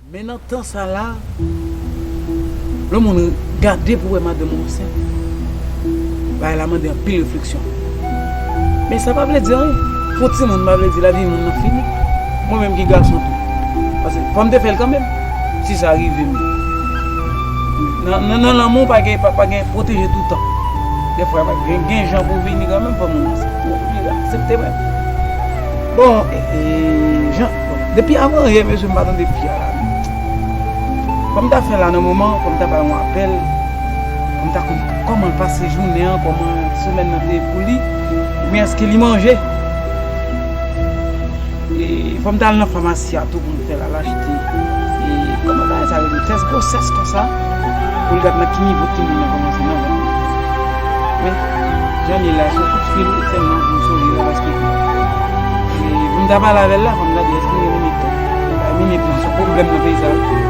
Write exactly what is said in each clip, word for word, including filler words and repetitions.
Men nan tan sa la, lè moun gade pou wè madanm ou ansent, bagay la mande anpil refleksyon. Men sa pa vle di anyen. Fon timoun pa vle di lavi moun nan fini. Mwen menm ki gason tou. Paske fò m te fè l kanmenm, si sa rive m. Nan, nan, nan lanmou, pa gen, pa, pa gen pwoteje toutan. Defwa, gen, gen jan pou vini kanmenm, fò moun aksepte mwen. Bon, e, e, jan, bon, depi avan yè, mesye, m pa tande fi a la. Fò m ta fè la nan moman, fò m ta bay yon apèl, fò m ta konn kòman l pase jounen an, kòman semèn nan te ye pou li, oubyen èske li manje. E fò m ta al nan famasi a tou pou m fè l al achte, e, kòman bagay sa rele, tès gwosès konsa, pou l gad nan ki nivo timoun nan kòmanse nan vant. Men, jan li ye la, se yon kout fil sèlman pou m sove yo, paske, e, pou m ta pale avè l la, fò m gade èske m gen limit tou. Bay minit lan, se yon pwoblèm nan peyi sa.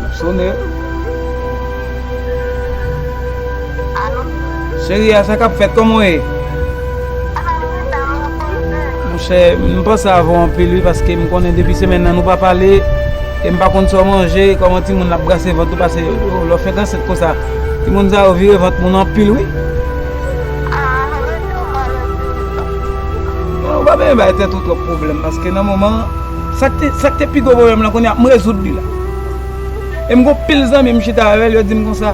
Ap sonnen. Alo? Cheri a, sa k ap fèt? Kòman w ye? Monchè, m panse avè w anpil wi, paske m konnen depi semèn nan nou pa pale, e m pa konn sa w manje, kòman timoun ap brase vant ou, paske, o, lè w fèk ansent konsa, timoun sa yo vire vant moun anpil wi. Non, ou pa bezwen bay tèt ou twòp pwoblèm, paske nan moman, sa k te, sa k te pi gwo pwoblèm lan, kounye a, m rezoud li la. E m gon pil zanmi m chita avè l, yo di m konsa,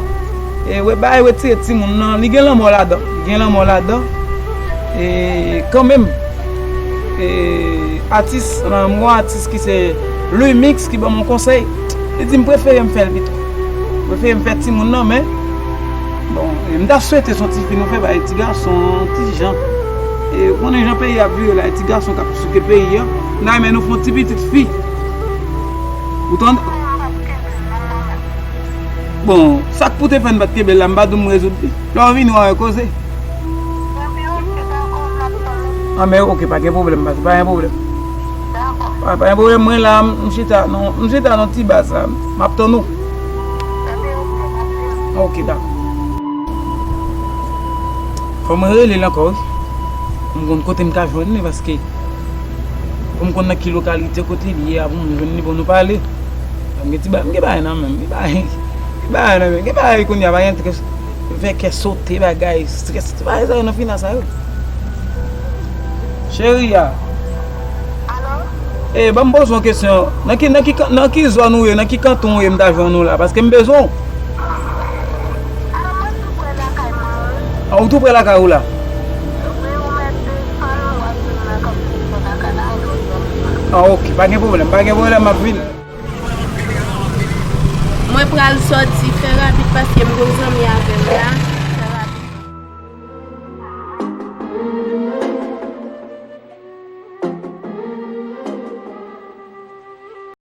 e, wè, bay retire timoun nan, li gen lanmò ladan, li gen lanmò ladan. E, kanmenm, e, atis, m gon atis ki se Louis Mix ki ban m yon konsèy. Li di m prefere m fè l pito. Prefere m fè timoun nan, men, bon, e, m ta swete se yon ti fi nou fè, bay ti gason, ti jan. E, ou konnen jan peyi ap vire la, e ti gason k ap souke peyi an. M ta renmen nou fè yon ti pitit fi. Ou tande? Bon, sa k pou te fè n pa t kenbe l la, m pa di w m rezoud li. Lè w vini, w a wè koze. Anben, oke, pa gen pwoblèm, pa, pa gen pwoblèm. Pa, pa gen pwoblèm, mwen la, m, m chita nan, m chita nan ti baz la, m ap tann ou. Oke, dakò. Fò mwen rele l ankò, wi. Pou m konn kote m ka jwenn li, paske pou m konn nan ki lokalite kote li ye a, pou m jwenn li, pou nou pale. M gen ti ba-, m gen bagay nan men m, gen bagay, gen bagay nan men m, gen bagay kounye a, pa gen strès, fè kè sote, bagay, strès, bagay sa yo nan finans sa yo. Cheri a. Alo? E, ban m poze w yon kesyon. Nan ki, nan ki, nan ki zòn ou ye, nan ki kanton ou ye, m ta jwenn ou la, paske m bezwen w. Alo, mwen tou prè lakay mwen, wi. A, ou tou prè lakay ou la? Wi, ou mèt desann, w ap jwenn mwen kòm se lakay la, ou jwenn mwen. A, oke, pa gen pwoblèm, pa gen pwoblèm, m ap vini. Mwen pral sòti, fè rapid paske m gon zanmi avè m la.